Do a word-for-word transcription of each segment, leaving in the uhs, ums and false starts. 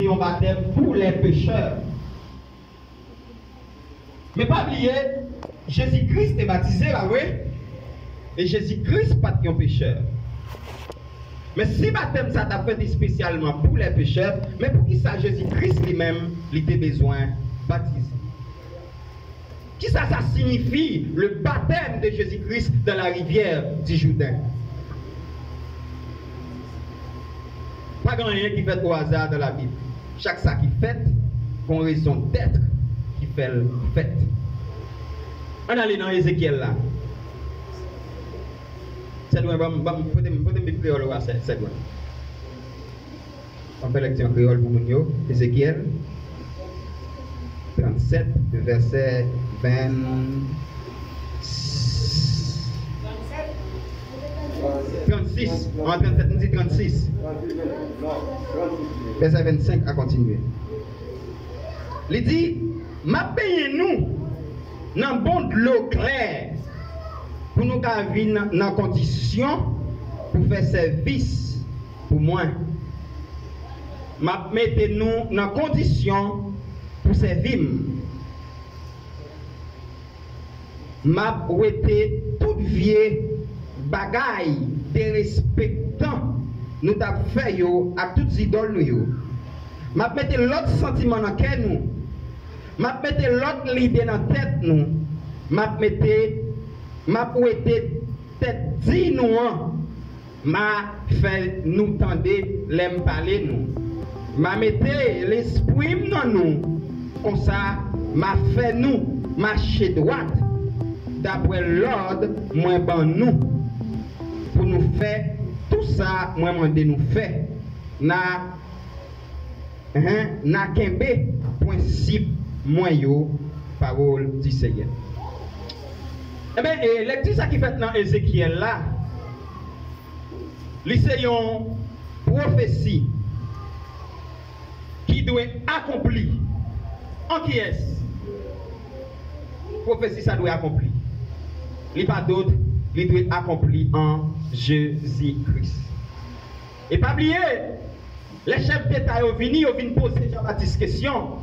yon batèm pou lè pechè. Men pa bliye, Jezi Kris te batize, pa vre? E Jezi Kris pa t yon pechè. Men si batèm sa t ap fèt espesyalman pou lè pechè, men poukisa Jezi Kris li menm, li te bezwen batize? Kisa sa siyifi, le baptême de Jésus-Christ dans la rivière du Jourdain? Pa gen anyen ki fèt o aza dan Labib. Chak sa ki fèt, gon rezon dèt ki fè l fèt. Ann ale nan Ezekyèl la. Sèdwen, ban m, ban m, pote m, pote m Bib kreyòl ou a, Sè-, Sèdwen. Ann fè lèkti an kreyòl pou moun yo. Ezekyèl trannsèt, vèsè ven, trannsis. An trannsèt, m di trannsis. Vèsè vennsenk a kontinye. Li di, "M ap benyen nou nan bon dlo klè pou nou ka vin nan kondisyon pou fè sèvis pou mwen. M ap mete nou nan kondisyon pou sèvi m. M ap wete tout vye bagay derespektan nou t ap fè yo ak tout zidòl nou yo. M ap mete lòt santiman nan kè nou. M ap mete lòt lide nan tèt nou. M ap mete, m ap wete tèt di nou an. M a fè nou tande lè m pale nou. M a mete lespri m nan nou. Konsa, m a fè nou mache dwat, dapre lòd mwen ban nou, pou nou fè tou sa mwen mande nou fè. N a, n a kenbe prensip mwen yo." Parole du Seigneur. Enben, e, lèkti sa ki fèt nan Ezekyèl la, li se yon pwofesi ki dwe akonpli. An kiyès pwofesi sa dwe akonpli? Li pa dòt, li dwe akonpli an Jezi Kris. E pa bliye, lè chèf deta yo vini, yo vin poze Jan Batis kesyon,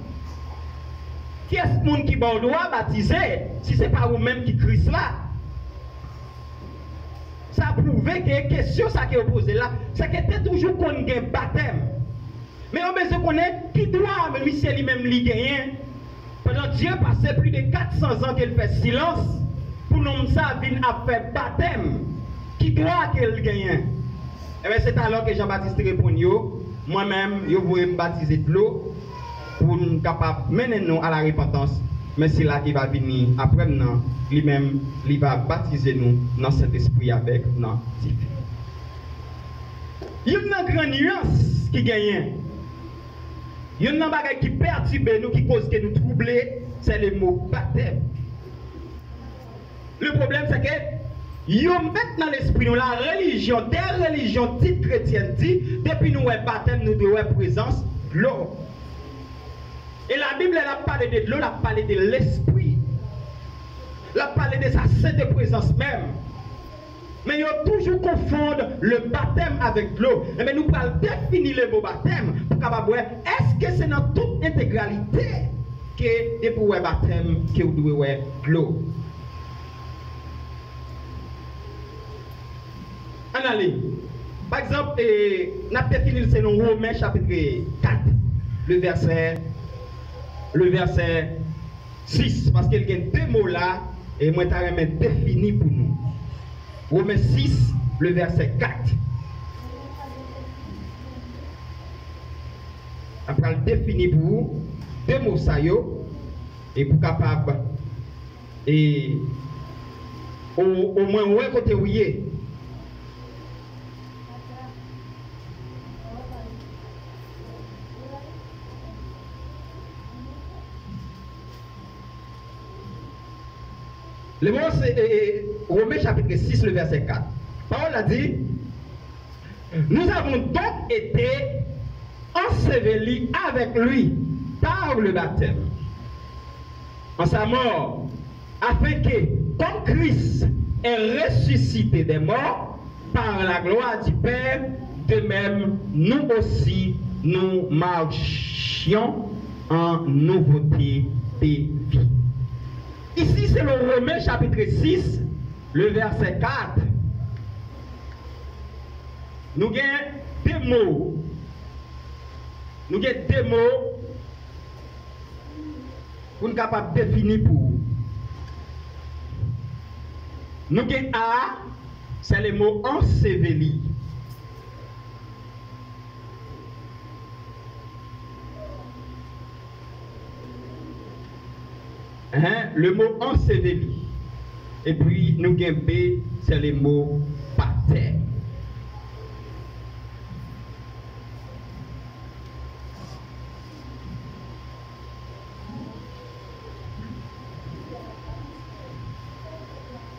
"Kiyès moun ki ba w dwa batize, si se pa ou menm ki Kris la?" Sa pwouve ke kesyon sa ke yo poze la, se ke te toujou konn gen batèm. Men yo bezwen konnen ki dwa misye li menm li genyen. Pandan Dye pase plis de kat san zan ke l fè silans pou nonm sa vin ap fè batèm, ki dwa ke l genyen? Enben, se talè ke Jan Batis te reponn yo, "Mwen menm, yo voye m batize dlo pou m kapab mennen nou a la repantans, men sila ki va vini apre m nan, li menm, li va batize nou nan Sentespri avèk nan dife." Youn nan gran nyans ki genyen, youn nan bagay ki pètibe nou, ki koz ke nou twouble, se le mo batèm. Le pwoblèm, se ke yo met nan lespri nou, la relijyon, dè relijyon dit kretyèn di, depi nou wè batèm, nou dwe wè prezans dlo. E Labib, lè l ap pale de dlo, l ap pale de Lespri. L ap pale de sa sent prezans menm. Men yo toujou konfonn le batèm avèk dlo. Enben, nou pral defini le mo batèm pou kapab wè, èske se nan tout entegralite ke depi w wè batèm ke w dwe wè dlo? Ann ale. Pa egzanp, e, n ap defini l selon Women chapit kat, le vèsè, le vèsè sis, paske l gen de mo la, e mwen ta renmen defini pou nou. Women sis, le vèsè kat. N ap pral defini pou ou de mo sa yo, e pou kapab, e, o, omwen wè kote ou ye. Le mo se, e, e, Women chapit sis, le vèsè kat. Pawòl la di, "Nous avons donc été ensevelis avec lui par le baptême en sa mort, afin que, comme Christ est ressuscité des morts par la gloire du Père, de même nous aussi Nous marchions en nouveauté de vie. Ici, c'est le Romains chapitre six, le verset quatre. Nou gen de mo. Nou gen de mo pou n kapab defini pou ou. Nou gen A, se le mo anseveli. Hein, le mo anseveli. Epi nou gen B, se le mo patèm.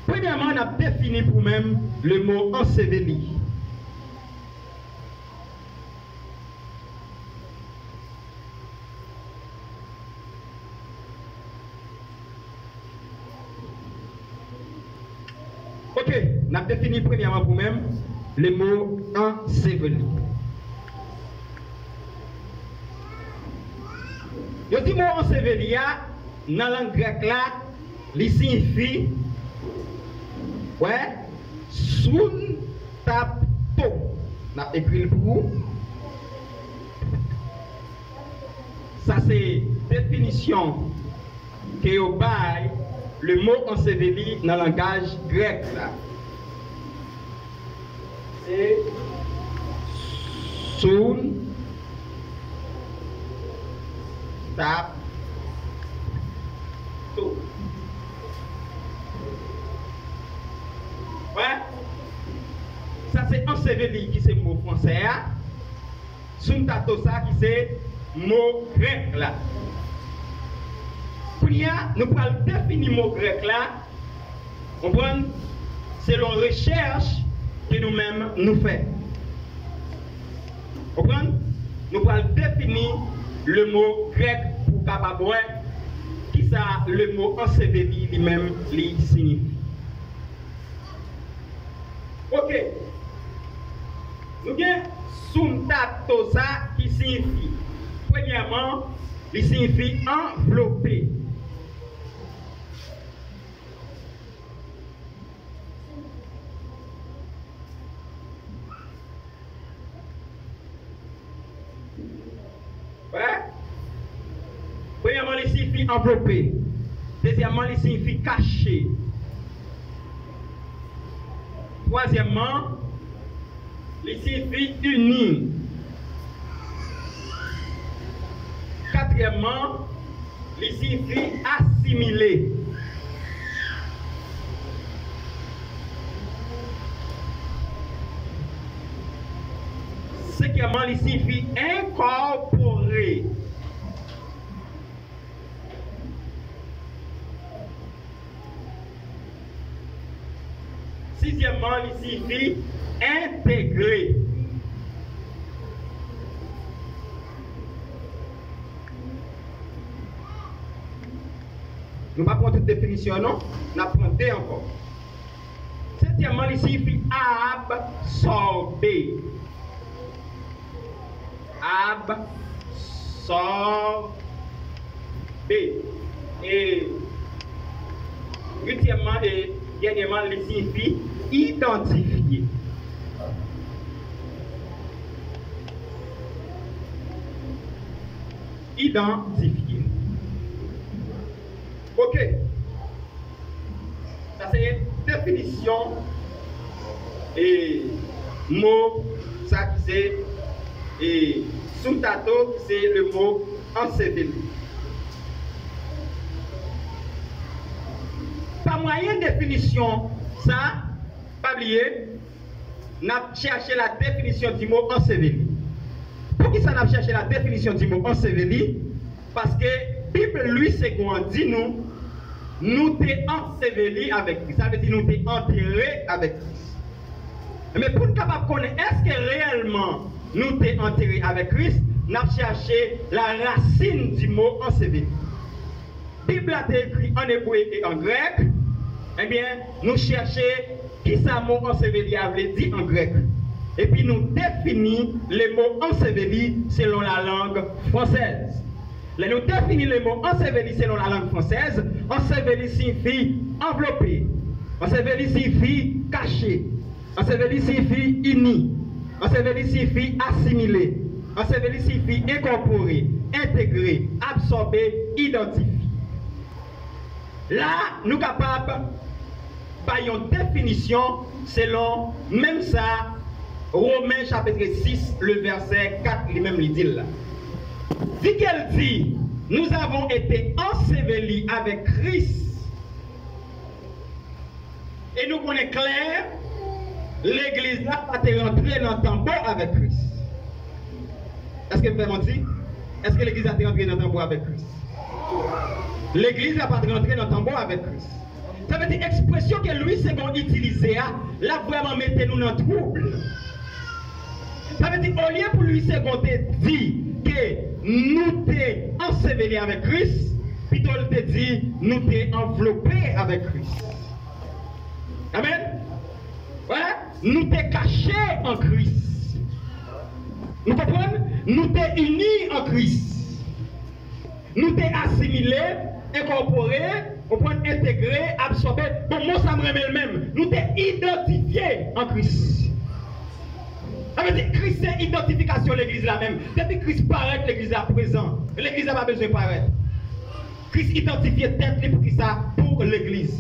Premyèman, n ap defini pou menm le mo anseveli. Ok, n ap defini premyèman pou menm le mo anseveli. Yo di mo anseveli a, nan lang grèk la, li siyifi, wè, soun tap to. N ap ekri l pou ou. Sa se definisyon ke yo bay le mo anseveli nan langaj grèk la. Se soun tap to. Wè, sa se anseveli ki se mo fransè a. Soun tap to sa ki se mo grèk la. Kounye a, nou pral defini mo grèk la, konprann, selon rechèch ke nou menm nou fè. Konprann? Nou pral defini le mo grèk pou w kapab wè kisa le mo anseveli li menm li siyifi. Ok. Nou gen soun tap to sa ki siyifi, premyèman, li siyifi anvlope. Wè? Premyèman, li siyifi anvlope. Dezyèmman, li siyifi kache. Twazyèmman, li siyifi ini. Katriyèmman, li siyifi asimile. Senkyèmman, li siyifi enkòpore. Sizyèmman, li siyifi entegre. Nou pa pran tout definisyon an non, n ap pran de ankò. Setyèmman, li siyifi absòbe. Absòbe. E uityèmman e dènyèman, li siyifi idantifye. Idantifye. Ok. Sa se definisyon e mo sa ki se e soun tap to, ki se le mo anseveli. Pa mwayen definisyon sa, pa bliye, n ap chèche la définition du mot enseveli. Poukisa n ap chèche la définition du mot enseveli? Paske Bib Louis Segond an di nou, nou te anseveli avèk Kris. Sa vle di nou te antere avèk Kris. Men pou n kapab konnen èske reyèlman nou te antere avèk Kris, n ap chèche la racine du mot enseveli. Bib la te ekri an ebre e an grèk. Ebyen, nou chèche kisa mo anseveli a vle di an grèk. Epi nou defini le mo anseveli selon la langue française. Lè nou defini le mo anseveli selon la langue française, anseveli siyifi anvlope, anseveli siyifi kache, anseveli siyifi ini, anseveli siyifi asimile, anseveli siyifi enkòpore, entegre, absòbe, idantifye. La, nou kapab bay yon definisyon selon menm sa Women chapit sis, le vèsè kat, li menm li di l la. Vi ke l di, nous avons été ensevelis avec Christ. E nou konnen klè, legliz la pa te rantre nan tanbo avèk Kris. Èske m fè manti? Èske legliz la te rantre nan tanbo avèk Kris? Legliz la pa t rantre nan tanbo avèk Kris. Sa vle di ekspresyon ke Louis Segond itilize a, l ap vrèman mete nou nan twoub. Sa vle di, olye pou Louis Segond te di ke nou te anseveli avèk Kris, pito l te di nou te anvlope avèk Kris. Amèn. Wè, nou te kache an Kris. Nou konprann? Nou te ini an Kris. Nou te asimile, enkòpore, konprann, entegre, absòbe. Bon, mo sa m renmen l menm. Nou te idantifye an Kris. Sa vle di, Kris se idantifikasyon legliz la menm. Depi Kris parèt, legliz la prezan. Legliz la pa bezwen parèt. Kris idantifye tèt li pou kisa? Pou legliz.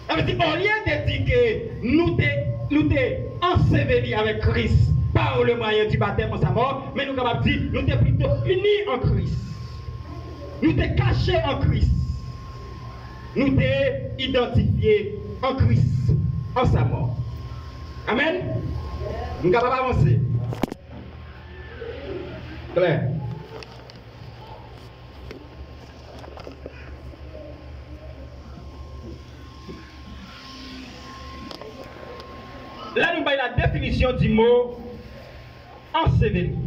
Sa vle di, olye de di ke nou te, nou te anseveli avèk Kris par le moyen du baptême en sa mort, men nou kapab di nou te plito ini an Kris. Nou te kache an Kris. Nou te idantifye an Kris, en sa mort. Amèn. Nou kapab avanse. Klè. La nou bay la définition du mot enseveli.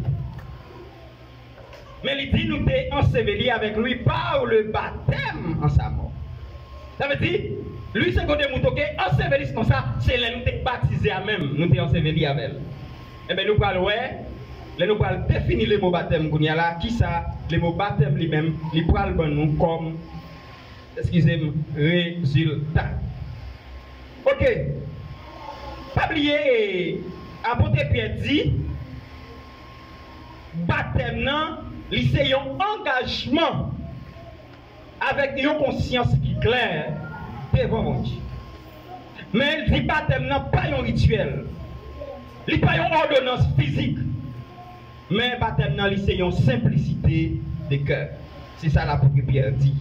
Men li di nou te enseveli avec lui par le baptême en sa mort. Sa vle di, Louis Segond te montre ke ansevelisman sa, se lè nou te batize a menm, nou te enseveli avè l. Enben, nou pral wè, lè nou pral defini le mo batèm kounye a la, kisa le mo batèm li menm, li pral ban nou kòm, eskize m, rezilta. Oke. Pa bliye, apot Pyè di, batèm nan, li se yon angajman avèk yon konsyans ki klè devan Bondye. Men l di batèm nan pa yon rityèl. Li pa yon òdonans fizik. Men batèm nan, li se yon senplisite de kè. Se sa lapot Pyè di.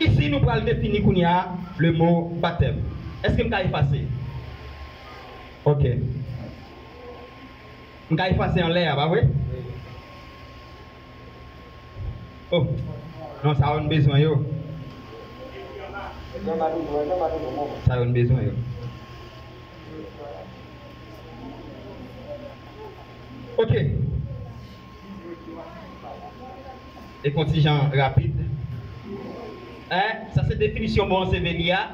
Isi, nou pral defini kounye a le mo batèm. Èske m ka efase? Oke. M ka efase anlè a, pa vre? Oh. Non, sa yo n bezwen yo. Sa yo n bezwen yo. Oke. E kontijan rapid. Hein? Sa se definisyon mo anseveli a.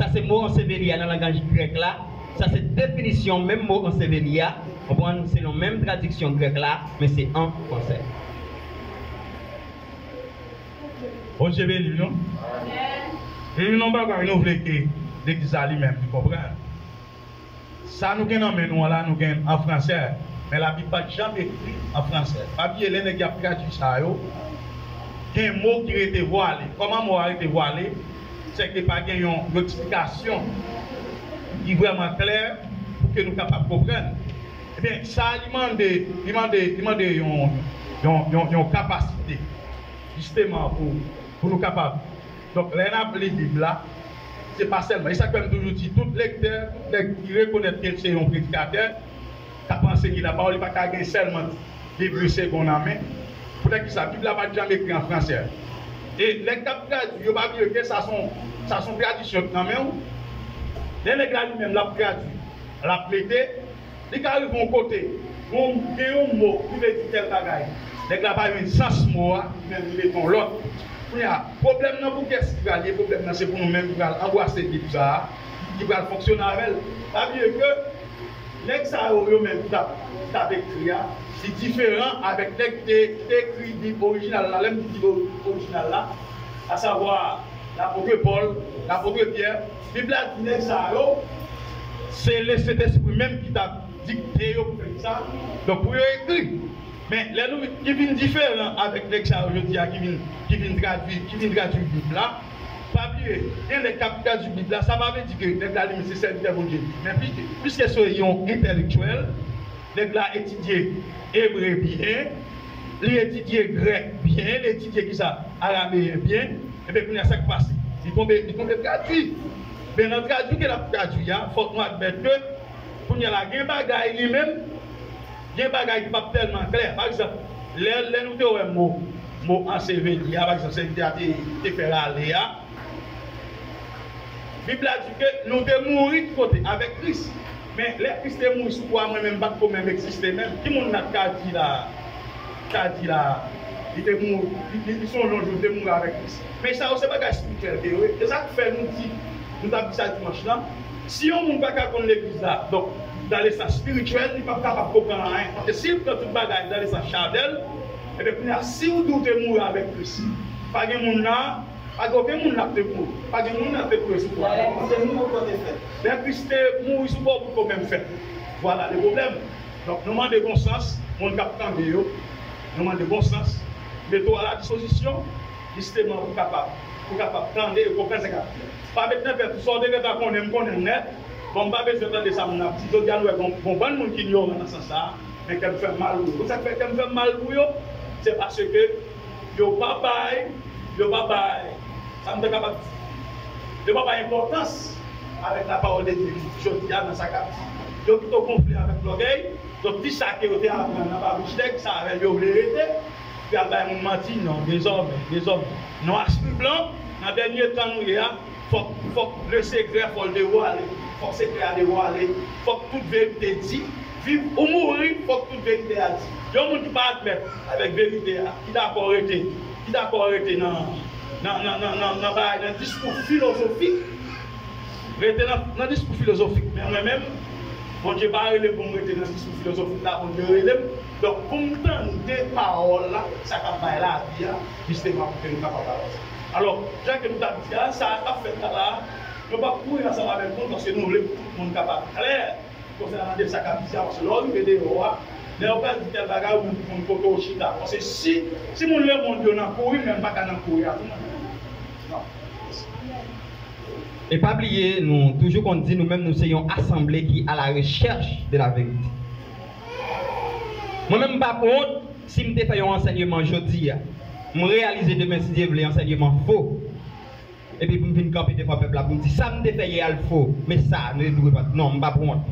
Sa se mo anseveli a nan langaj grèk la. Sa se definisyon menm mo anseveli a. Konprann? Selon menm tradiksyon grèk la, men se an fransè. Bondye beni nou. E yon bagay nou vle ke legliz la li menm li konprann. Sa nou gen nan men nou an la, nou gen an fransè. Men Labib pa t janm ekri an fransè. Pa bliye, lè nèg y ap tradui sa yo, gen mo ki rete vwale. Kòman mo a rete vwale? Sèke pa gen yon, yon eksplikasyon ki vrèman klè pou ke nou kapab konprann. Ebyen, sa li mande, li mande, li mande yon, yon, yon, yon kapasite, jisteman, pou, pou nou kapab. Donk, lè n ap li Bib la, se pa sèlman, e sa k fè m toujou di, tout lektè, nèg ki rekonèt ke l se yon predikatè, k ap ansenye lapawòl, li pa ka gen sèlman Bib Louis Segond nan men. Poutèt ki sa? Bib la pa t janm ekri an fransè. E nèg k ap tradui yo, pa bliye ke sa se yon, sa se yon tradisyon k nan men w. Lè nèg la li menm l ap tradui, l ap mete, li ka rive yon kote, yon, gen yon mo ki vle di tèl bagay. Nèg la pa jwenn sans mo a, li menm li mete yon lòt. Kounye a, pwoblèm nan pou kiyès ki pral ye? Pwoblèm nan se pou nou menm ki pral anbrase Bib sa a, ki pral fonksyone avè l. Pa bliye ke nèg sa yo, yo menm ki t ap, ki t ap ekri a, li diferan avèk nèg ki te, ki te ekri Bib orijinal la. Lè m di Bib o-, orijinal la, asavwa lapot Pòl, lapot Pyè, Bib la di nèg sa yo, se Lesentespri menm ki t ap dikte yo pou fè sa. Donk, pou yo ekri. Men, lè nou, ki vin diferan avèk nèg sa yo jodi a, ki vin, ki vin tradui, ki vin tradui Bib la, pa bliye, gen nèg k ap tradui Bib la, sa pa vle di ke nèg la li menm se sèvitè Bondye. Men pi-, piske se yon entèlektyèl, nèg la etidye ebre byen, li etidye grèk byen, li etidye kisa? Arameyen byen. Ebyen, kounye a, sa k pase? Li tonbe, li tonbe tradui. Men nan tradui ke l ap tradui a, fòk nou admèt ke kounye a la, gen bagay li menm, gen bagay ki p ap tèlman klè. Pa egzanp, lè, lè nou te wè mo, mo anseveli a, pa egzanp, sèvitè a te, te fè rale a, Bib la di ke nou te mouri ki kote? Avèk Kris. Men, lè Kris te mouri sou kwa, mwen menm, m pa t ko menm egziste menm. Ki moun nan ka di la, ka di la, li te mouri, li, li, li sonje yon jou li te mouri avèk Kris? Men sa yo se bagay espirityèl ke yo ye. E sa k fè nou di, nou t ap di sa dimanch lan, si yon moun pa ka konn legliz la, donk, dan le sans espirityèl, li p ap kapab konprann anyen. Paske si l pran tout bagay dan le sans charnèl, ebyen, kounye a, si w di w te mouri avèk Kris, pa gen moun nan, pa gen okenn moun n ap te kouri. Pa gen moun n ap te kouri sou kwa. Lè Kris te mouri, se nou pou kote fèt. Lè Kris te mouri sou kwa, ou pou ko menm fèt. Vwala le pwoblèm. Donk, nou mande bon sans, moun k ap tande yo, nou mande bon sans, mete w a la dispozisyon, jisteman, pou kapab, pou kapab tande e konprann sa k ap di a. Pa met nan tèt ou, sa w te gentan konnen, m konnen l nèt. Bon, m pa bezwen tande sa moun ap di. Jodi a, nou wè gon, gon bann moun ki inyoran nan sans sa a, men kè m fè m mal pou yo. Konn sa k fè kè m fè m mal pou yo? Se paske yo pa bay, yo pa bay, sa m ta kapab di, yo pa bay enpòtans avèk la parole de Dieu jodi a nan sa k ap di. Yo pito gonfle avèk lògèy, donk, ti sa ke yo te aprann anba bouch nèg, sa avè l yo vle rete, pou y al bay moun manti, non, dezòmè, dezòmè. Non, aspri blan, nan dènye tan nou ye a, fòk, fòk le sekrè, fò l devwale, fòk sekrè a devwale, fòk tout verite di, viv ou mouri, fòk tout verite a di. Yon moun ki pa admèt avèk verite a, ki dakò rete, ki dakò rete nan, nan, nan, nan, nan, nan bagay, nan diskou filozofik, rete nan, nan diskou filozofik. Men mwen menm, Bondye pa rele m pou m rete nan diskou filozofik la, Bondye rele m. Donk, pou m tande pawòl la, sa k ap bay lavi a, jisteman, pou ke nou kapab avanse. Alò, jan ke nou t ap di a, sa k ap fèt la la, nou p ap kouri ansanm avèk moun, paske nou vle pou tout moun kapab klè konsènan de sa k ap di a, paske lè w rive deyò a, lè yo pral di tèl bagay, ou menm pou konn kote w chita. Paske si, si moun lemonn yo nan kouri, men m pa ka nan kouri a tou mwen menm. Non. E pa bliye, nou toujou konn di, nou menm, nou se yon asanble ki à la recherche de la vérité. Mwen menm, m p ap wont si m te fè yon ansèyman jodi a. M reyalize demen, si Dye vle, ansèyman fo. Epi pou m vin kanpe devan pèp la, pou m di, sa m te fè yè a, l fo, men sa, nou te dwe pa, non, m p ap wont.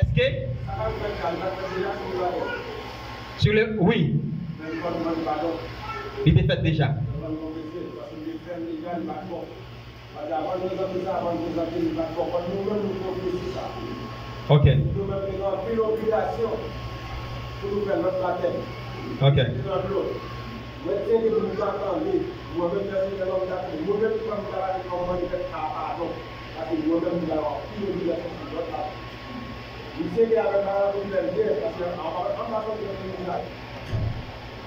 Èske? Sur le, wi. Li te fèt deja. Ok. Ok. Mwen te di moun pa tande, mwen menm pèsonèlman m ta tande, mwen menm kòm m ta pale kòm mwen te fè pa padon, paske mwen menm m ta wè anpil obligasyon sou lòt la. Misye te avè m pa pou m fè l byen, paske an pa, an pa sòti nan legliz la.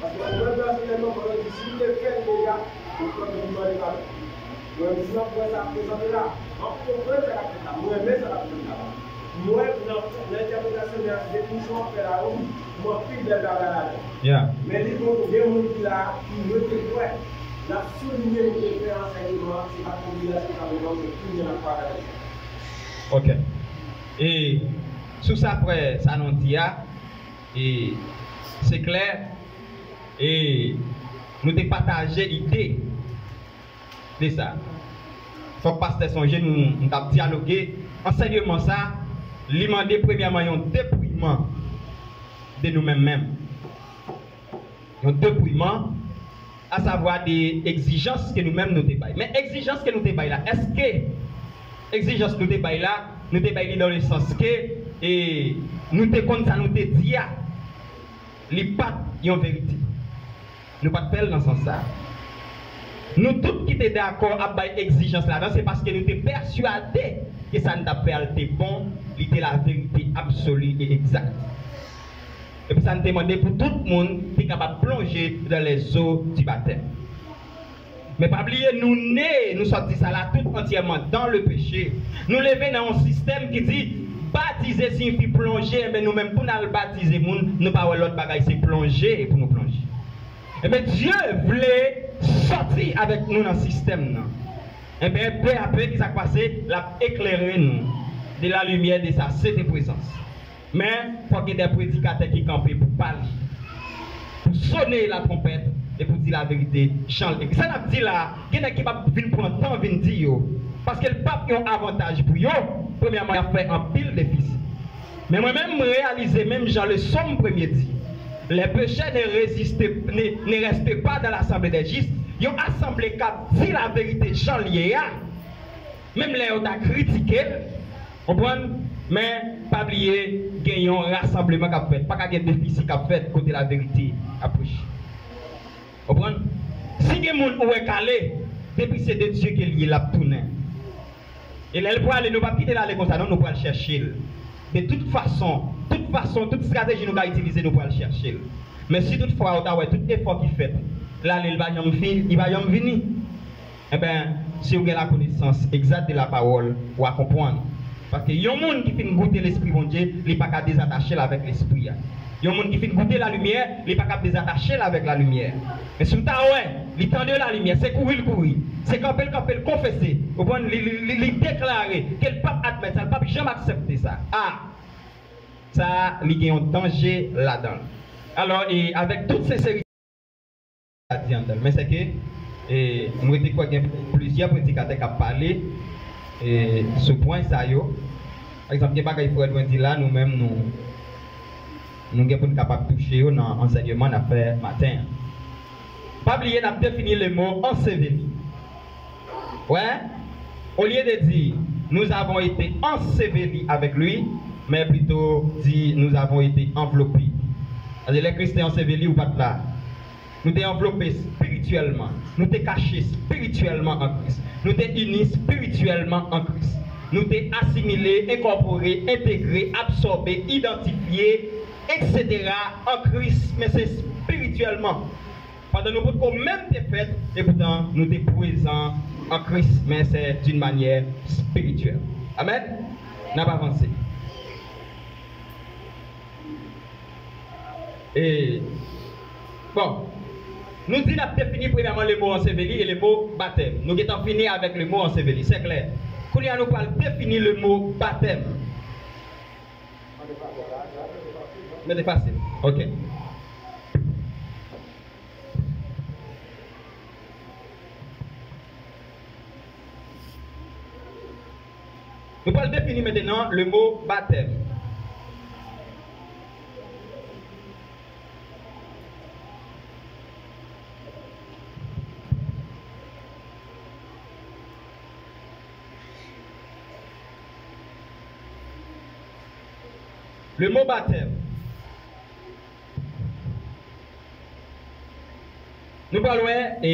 Paske mwen pèsonèlman, mwen di si m te fè l deja, ou pran pou m mande padon. Mwen di si m ap wè sa prezante la, m ap konprann sa k ap fèt la, mwen renmen sa k ap fèt la. Mwen, nan, nan entèpretasyon, nan definisyon w ap fè la yo, m wè anpil bèl bagay ladan. Yeah. Men li bon pou gen moun ki la, ki rete kwè n ap soulinye nou te fè ansèyman an, se pa obligasyon sa nou ban nou, se kounye a n ap pataje. Ok. E sou sa frè Sanon di a, e se klè, e nou te pataje ide de sa. Fòk pastè sonje nou, nou t ap dyaloge. Ansèyman sa, li mande premyèman yon depriman de nou menm menm. Yon depriman, asavwa de egzijans ke nou menm nou te bay. Men egzijans ke nou te bay la, èske egzijans nou te bay la, nou te bay li dans le sens ke, e, nou te konn sa nou te di a? Li pa t yon verite. Nou pa t fè l nan sans sa a. Nou tout ki te dakò ap bay egzijans ladan, se paske nou te pèswade ke sa n t ap fè a l te bon, li te laverite absoli e egzak. Epi sa n te mande pou tout moun te kapab plonje dans les eaux du baptême. Men pa bliye, nou ne, nou sòti sa la tout antyèman dans le péché. Nou leve nan yon sistèm ki di, batize siyifi plonje, enben nou menm pou n al batize moun, nou pa wè lòt bagay, se plonje pou nou plonje. Enben, Dye vle sòti avèk nou nan sistèm nan. Enben, peu à peu, ki sa k pase? L ap eklere nou de la lumière de sa sente prezans. Men, fòk gen de predikatè ki kanpe pou pale, pou sone latwonpèt e pou di laverite jan l ekri. Sa n ap di la a, gen nèg ki p ap vin pran tan vin di yo, paske l p ap yon avantaj pou yo. Premyèman, y ap fè anpil defisi. Men mwen menm, m reyalize, menm jan le Sòm premye di, les pécheurs ne résistent, ne, ne restent pas dans l'assemblée des justes. Yon asanble k ap di laverite jan l ye a, menm lè yo ta kritike l, konprann? Men, pa bliye, gen yon rasanbleman k ap fèt. Pa ka gen defisi k ap fèt kote laverite ap preche. Konprann? Si gen moun ou wè k ale, depi se de Dye ke l ye, l ap tounen. E lè l prale, nou p ap kite l ale konsa, non, nou pral chèche l. De tout fason, tout fason, tout estrateji nou ka itilize, nou pral chèche l. Men si toutfwa ou ta wè tout efò ki fèt, l ale, li pa janm fin, li pa janm vini. Enben, si w gen lakonesans egzat de lapawòl, w a konprann. Paske yon moun ki fin goute Lespri Bondye, li pa ka dezatache l avèk Lespri a. Yon moun ki fin goute lalimyè, li pa ka dezatache l avèk lalimyè. Men si w ta wè, li tande lalimyè, se kouri l kouri, se kanpe l kanpe l konfese, ou konprann, li, li, li, li deklare ke l p ap admèt sa, l p ap janm aksepte sa. A! Sa a, li gen yon danje ladan l. Alò, e avèk tout senserite, a di anndan l. Men sèke, e, m rete kwè gen plizyè predikatè k ap pale, e, sou pwen sa yo. Pa egzanp, gen bagay frè Edwen di la, nou menm, nou, nou gen pou n kapab touche yo nan ansèyman n ap fè maten an. Pa bliye, n ap defini le mo enseveli. Wè, olye de di, nous avons été ensevelis avec lui, men plito di, nous avons été enveloppés. Sa vle di, lè Kris te anseveli, ou pa t la. Nou te anvlope espirityèlman. Nou te kache espirityèlman an Kris. Nou te ini espirityèlman an Kris. Nou te asimile, enkòpore, entegre, absòbe, idantifye, etsetera an Kris, men se espirityèlman. Pandan nou potko menm te fèt, epoutan nou te prezan an Kris, men se d'une manière spirituelle. Amèn? N ap avanse. E, bon, nou di n ap defini premyèman le mo enseveli e le mo batèm. Nou gentan fini avèk le mo enseveli, se klè. Kounye a nou pral defini le mo batèm. Mete fasil. Ok. Nou pral defini mentenan le mo batèm. Le mo batèm. Nou pral wè, e,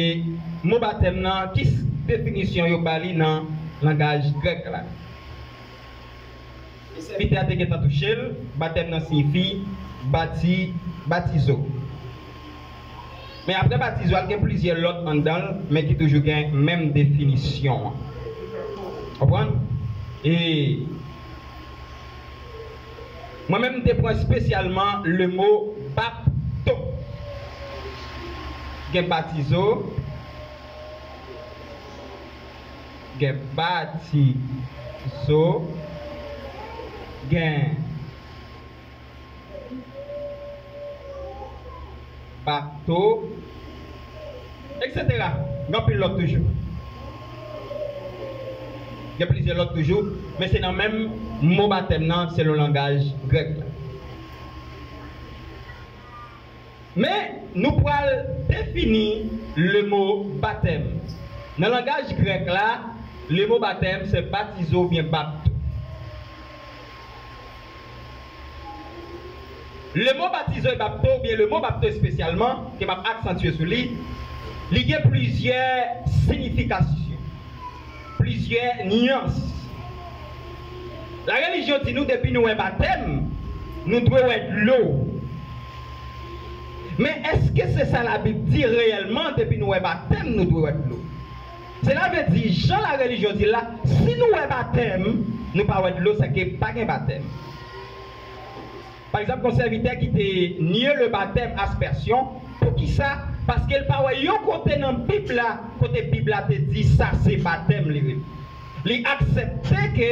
mo batèm nan, ki s-, definisyon yo ba li nan langaj grèk la. E sèvitè a te gentan touche l, batèm nan siyifi bati-, batizo. Men apre batizo a, l gen plizyè lòt anndan l, men ki toujou gen menm definisyon an. Konprann? E mwen menm, m te pran espesyalman le mo bapto. Gen batizo, gen batizo, gen bapto, etsetera. Gen anpil lòt toujou. Gen plizyè lòt toujou, men se nan menm mo batèm nan selon langaj grèk la. Men, nou pral defini le mo batèm. Nan langaj grèk la, le mo batèm se batizo oubyen bapto. Le mo batizo e bapto, oubyen le mo bapto espesyalman, ke m ap aksantye sou li, li gen plizyè siyifikasyon, plizyè nyans. Larelijyon di nou depi nou wè batèm, nou dwe wè dlo. Men èske se sa Labib di reyèlman, depi nou wè batèm, nou dwe wè dlo? Sela vle di, jan larelijyon di l la, si nou wè batèm, nou pa wè dlo, sèke pa gen batèm. Pa egzanp, yon sèvitè ki te nye le baptême aspersion. Poukisa? Paske l pa wè yon kote nan Bib la, kote Bib la te di sa se batèm li rele. Li aksepte ke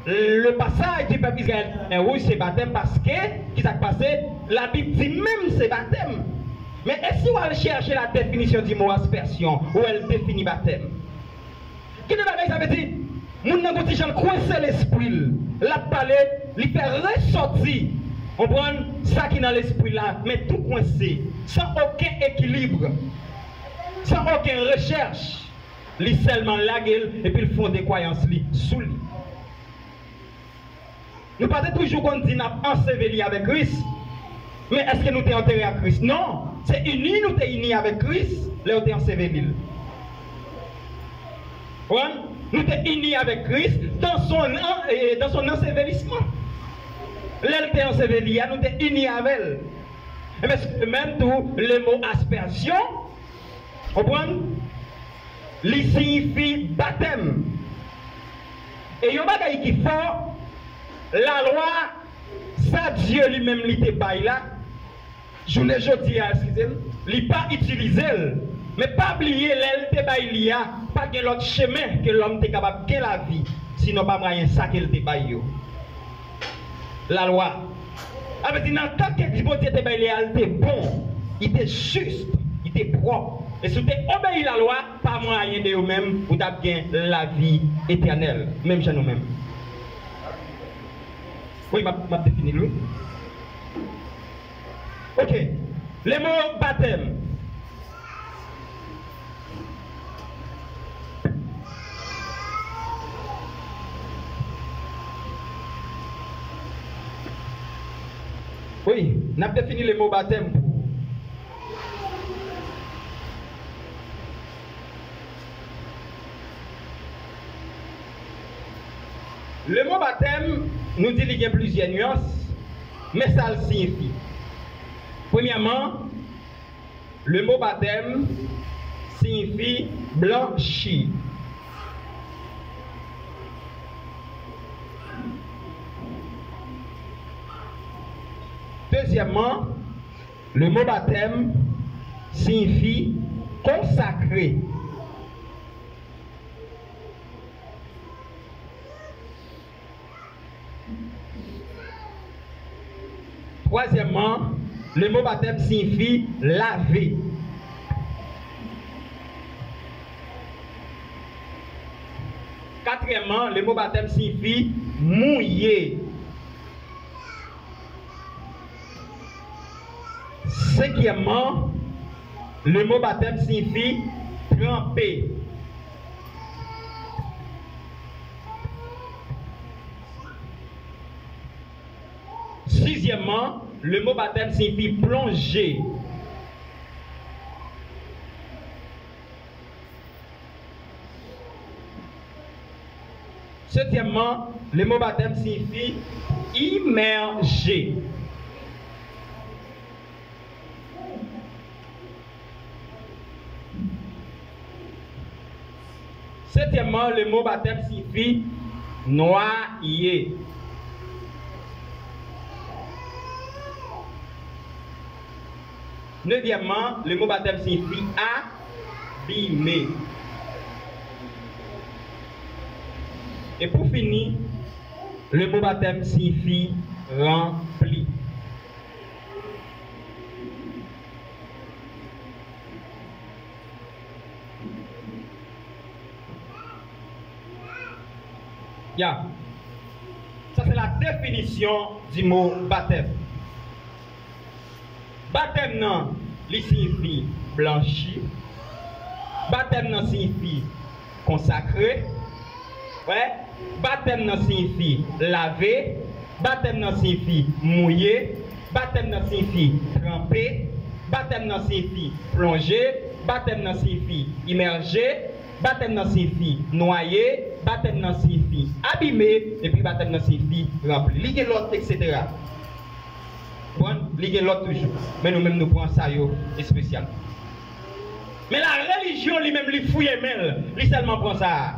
le passage du peuple Israël dans la mer Rouge se batèm, paske, kisa k pase? Labib di menm se batèm. Men e si w al chèche la définition du mot aspersion, ou wè l defini batèm. Kite bagay sa vle di, moun nan gon ti jan l kwense lespri l. L ap pale, li fè resòti, konprann, sa ki nan lespri l la, men tou kwense, san okenn ekilib, san okenn rechèch. Li sèlman lage l, epi l fonde kwayans li sou li. Nou pa te toujou konn di n ap anseveli avèk Kris, men èske nou te antere ak Kris? Non, se ini nou te ini avèk Kris lè yo te anseveli l. Konprann? Nou te ini avèk Kris dans son, eh, dans son ensevelissement. Lè l te anseveli a, nou te ini avè l. Ebyen, se menm tou, le mot aspersion, konprann? Li siyifi batèm. E yon bagay ki fò, lalwa, sa Dye li menm li te bay la, jounen jodi a, eskize m, li pa itilize l. Men pa bliye, lè l te bay li a, pa gen lòt chemen ke lòm te kapab gen lavi, sinon pa mwayen sa ke l te bay yo. Lalwa. Sa vle di, nan tan ke Bondye te bay li a, li te bon, li te jis, li te pwòp. E si w te obeyi lalwa, pa mwayen de yo menm, ou t ap gen lavi etènèl, menm jan nou menm. Wi, m ap, m ap defini l, wi. Ok. Le mot batèm. Wi, n ap defini le mot batèm pou ou. Le mot batèm, nou di li gen plizyè nyans, men sa l siyifi. Premyèman, le mot batèm siyifi blanchi. Dezyèmman, le mot batèm siyifi konsakre. Twazyèmman, le mot batèm siyifi lave. Katriyèmman, le mot batèm siyifi mouye. Senkyèmman, le mot batèm siyifi tranpe. Sizyèmman, le mot batèm siyifi plonje. Setyèmman, le mot batèm siyifi imèje. Setyèmman, le mot batèm siyifi nwaye. Nevyèmman, le mot batèm siyifi abime. E pou fini, le mot batèm siyifi ranpli. Ya. Sa se la définition du mot batèm. Batèm nan, li siyifi blanchi. Batèm nan siyifi konsakre. Wè, batèm nan siyifi lave. Batèm nan siyifi mouye. Batèm nan siyifi tranpe, batèm nan siyifi plonje, batèm nan siyifi imèje, batèm nan siyifi nwaye, batèm nan siyifi abime, epi batèm nan siyifi ranpli. Li gen lòt, etsetera. Konprann? Li gen lòt toujou. Men nou menm nou pran sa yo espesyalman. Men larelijyon li menm li fouye men l, li sèlman pran sa a.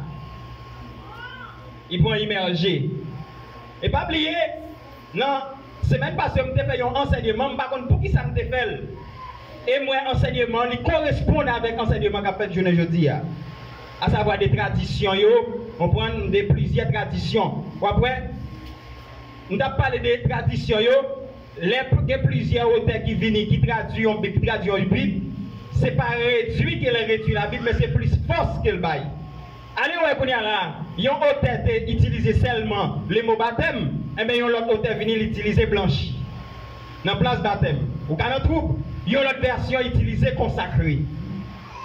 Li pran imèje. E pa bliye, nan semèn pase yo, m te fè yon ansèyman, m pa konn poukisa m te fè l. E m wè ansèyman li koresponn avèk ansèyman k ap fèt jounen jodi a. Asavwa de tradisyon yo, konprann, de plizyè tradisyon. W ap wè, m t ap pale de tradisyon yo, lè p- gen plizyè otè ki vini, ki tradui yon Bib, ki tradui yon Bib, se pa redui ke l redui Labib, men se plis fòs ke l bay. Ale wè kounye a la, yon otè te itilize sèlman le mo batèm, enben yon lòt otè vini, li itilize blanchi. Nan plas batèm, ou ka nan twoub, yon lòt vèsyon itilize konsakre.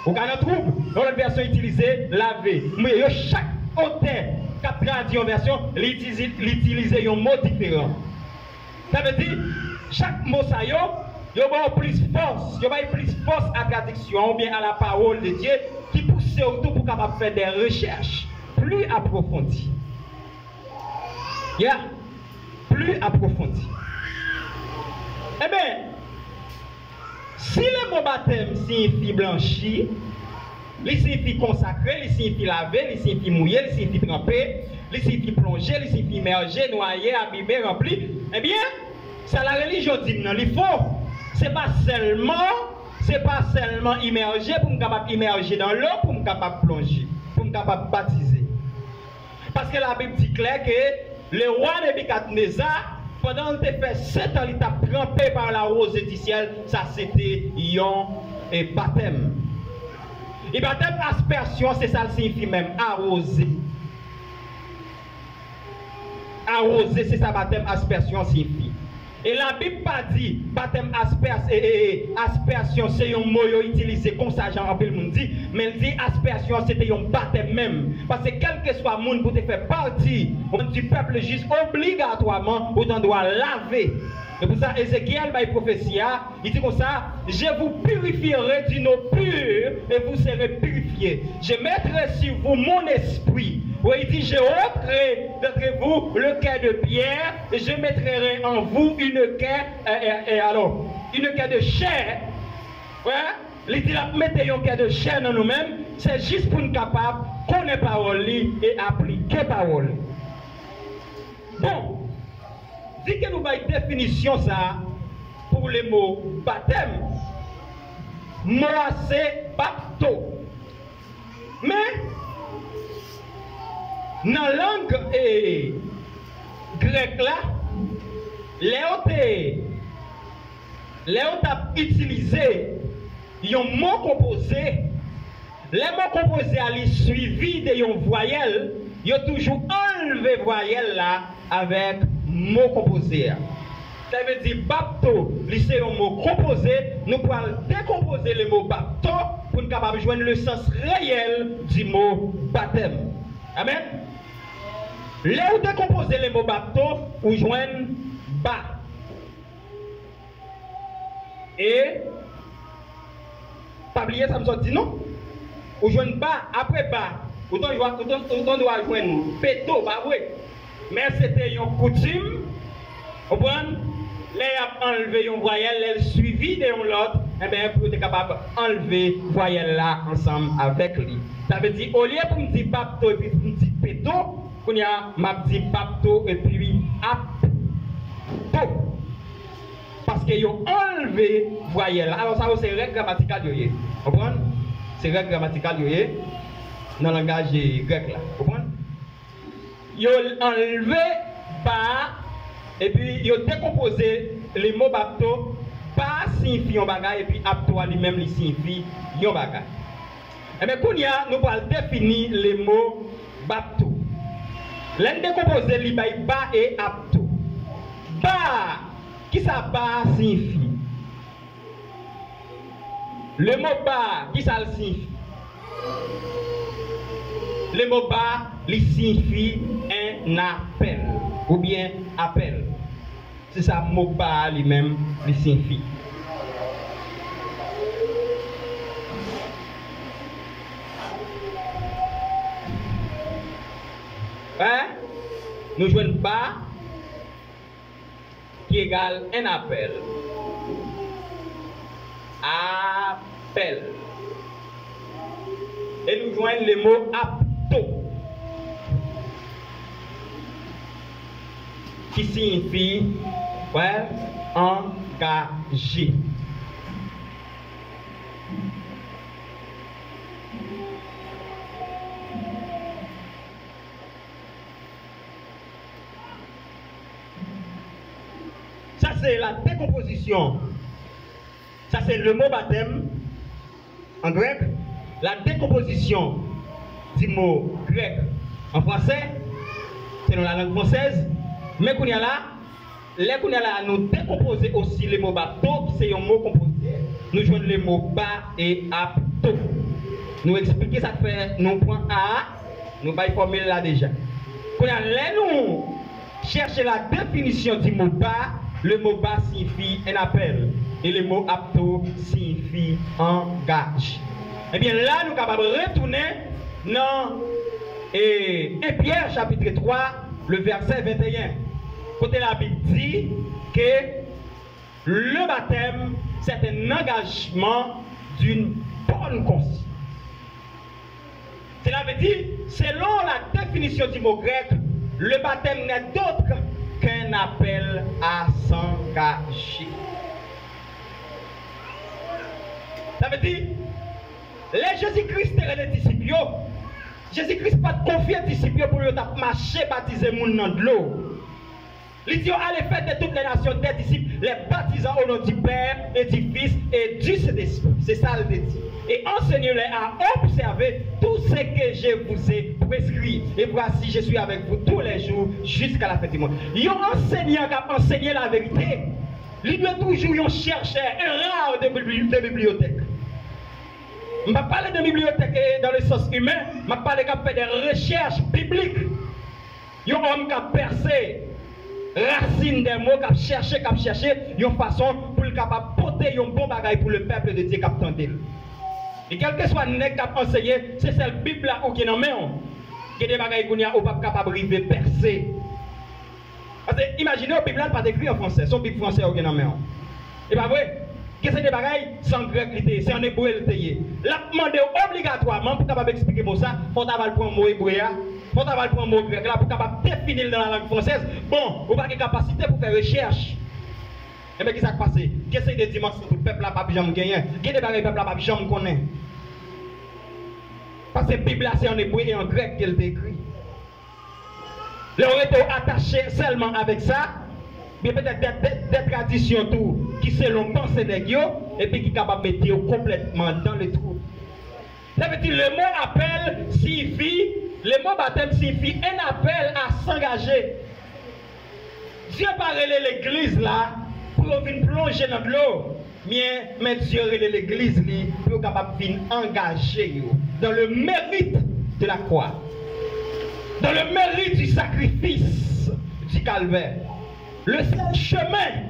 Ou ka nan twoub, yon lòt vèsyon itilize lave. Men yo chak otè k ap tradui yon vèsyon, li itilize, li itilize yon mo diferan. Sa vle di, chak mo sa yo, yo ba w plis fòs, yo bay plis fòs a tradiksyon an oubyen a la parole de Dieu ki pouse w tou pou w kapab fè de rechèch pli apwofondi. Yeah, pli apwofondi. Enben, si le mo batèm siyifi blanchi, li siyifi konsakre, li siyifi lave, li siyifi mouye, li siyifi tranpe, li siyifi plonje, li siyifi imèje, nwaye, abime, ranpli, ebyen, sa larelijyon di m nan, li fo. Se pa sèlman, se pa sèlman imèje pou m kapab imèje nan lo, pou m kapab plonje, pou m kapab batize. Paske Labib di klè ke lewa Nebikadneza, pandan l te fè sèt an, li t ap tranpe pa la rosée du ciel, sa se te yon, e, batèm. E batèm aspèsyon, se sa l siyifi menm, awoze. Awoze, se sa batèm aspèsyon siyifi. E Labib pa di batèm aspès- e, e, e, aspèsyon se yon mo yo itilize konsa jan anpil moun di, men l di aspèsyon se te yon batèm menm. Paske kèlkeswa moun pou te fè pati du peuple juif, obligatwaman ou t andwa lave. Se pou sa Ezekyèl bay pwofesi a, li di konsa, Je vous purifierai d'une eau pure et vous serez purifiés. Je mettrai sur vous mon esprit. Wi, li di, Je ôterai d'entre vous le cœur de pierre et je mettrai en vous une cœur, euh, euh, euh, alors, une cœur de chair. Wè, li di l ap mete yon kè de chè nan nou menm, se jis pou n kapab konnen pawòl li e aplike pawòl li. Bon, di ke nou bay definisyon sa a pou le mo batèm. Mo a se bapto. Men, nan lang, e, grèk la, lè yo te, lè yo t ap itilize yon mo konpoze, lè mo konpoze a li swivi de yon vwayèl, yo toujou anlve vwayèl la avèk mo konpoze a. Sa vle di bapto, li se yon mo konpoze, nou pral dekonpoze le mo bapto pou n kapab jwenn le sens reyèl di mo batèm. Amèn. Lè ou dekonpoze le mo bapto, ou jwenn ba. E pa bliye sa m sot di non. Ou jwenn ba, apre ba, ou t andwa, ou t an-, ou t andwa jwenn peto, pa vre? Men se te yon koutim, konprann? Lè y ap anlve yon vwayèl, lè l swivi de yon lòt, enben, pou yo te kapab anlve vwayèl la ansanm avèk li. Sa vle di, olye pou m di bapto epi pou m di peto, kounye a, m ap di bapto epi apto. Paske yo anlve vwayèl la. Alò, sa yo se règ gramatikal yo ye. Konprann? Se règ gramatikal yo ye nan langaj, e, grèk la. Konprann? Yo anlve ba a, epi yo dekonpoze le mo bapto. Ba a siyifi yon bagay, epi apto a li menm li siyifi yon bagay. Enben, kounye a, nou pral defini le mo bapto. Lè n dekonpoze, li bay ba e apto. Ba a, kisa ba a siyifi? Le mo ba a, kisa l siyifi? Le mo ba a, li siyifi un appel, oubyen apèl. Se sa mo ba a li menm, li siyifi. Hein? Nou jwenn ba ki egal en apèl. Apèl. E nou jwenn le mo apto, ki siyifi, wè, angaje. Sa se la dekonpozisyon. Sa se le mo batèm an grèk, la dekonpozisyon di mo grèk an fransè, selon la lang fransèz. Men kounye a la, lè kounye a la, nou dekonpoze osi le mo bapto, ki se yon mo konpoze, nou jwenn le mo ba e apto. Nou eksplike sa k fè nou pran a a, nou bay fòmil la deja. Kounye a, lè nou chèche la definisyon di mo ba, le mo ba siyifi en apèl, e le mo apto siyifi angaje. Ebyen, la, nou kapab retounen nan, e, en Pyè, chapitre twa, le vèsè venteyen, kote Labib di ke le baptême, c'est un engagement d'une bonne conscience. Cela veut dire, selon la définition du mot grec, le baptême n'est autre qu'un appel à s'engager. Sa vle di, lè Jezi Kris te rele disip yo, Jezi Kris pa t konfye disip yo pou yo t ap mache batize moun nan dlo. Li di yo, allez, faites de toutes les nations des disciples, les baptisant au nom du Père et du Fils et du Saint-Esprit. Se sa l te di. Et enseignez-les à observer tout ce que je vous ai prescrit. Et voici, je suis avec vous tous les jours jusqu'à la fin du monde. Yon ansèyan k ap anseye laverite, li dwe toujou yon chèchè, un rat de bibli-, de bibliothèque. M pa pale de bibliothèque, eh, dans le sens humain, m ap pale k ap fè de rechèch biblik. Yon òm k ap pèse rasin dè mo, k ap chèche, k ap chèche yon fason pou l kapab pote yon bon bagay pou le peuple de Dieu k ap tande l. E kèlkeswa nèg k ap anseye, se sèl Bib la ou gen nan men w. Gen de bagay kounye a ou p ap kapab rive pèse. Paske imajine w, Bib la, l pa t ekri an fransè, se yon Bib fransè ou gen nan men w. E pa vre? Gen seri de bagay, se an grèk li te ye, se an ebre l te ye. L ap mande w obligatwaman pou w kapab eksplike mo sa, fò w ta va al pran mo ebre a, fò w ta va al pran mo grèk la pou w kapab defini l nan la lang fransèz. Bon, ou pa gen kapasite pou fè rechèch. Enben, ki sa k pase? Gen seri de dimansyon tou pèp la p ap janm genyen. Gen de bagay pèp la p ap janm konnen. Paske Bib la se an ebre e an grèk ke l te ekri. Lè w rete w atache sèlman avèk sa, gen petèt de, de, de tradisyon tou ki selon panse nèg yo, epi ki kapab mete yo konplètman dans le trou. Sa vle di, le mot appel signifie, le mot baptême signifie un appel à s'engager. Dye pa rele legliz la pou yo vin plonje nan dlo. Men, men Dye rele legliz li pou yo kapab vin angaje yo dans le mérite de la croix, dans le mérite du sacrifice du calvaire. Le seul chemin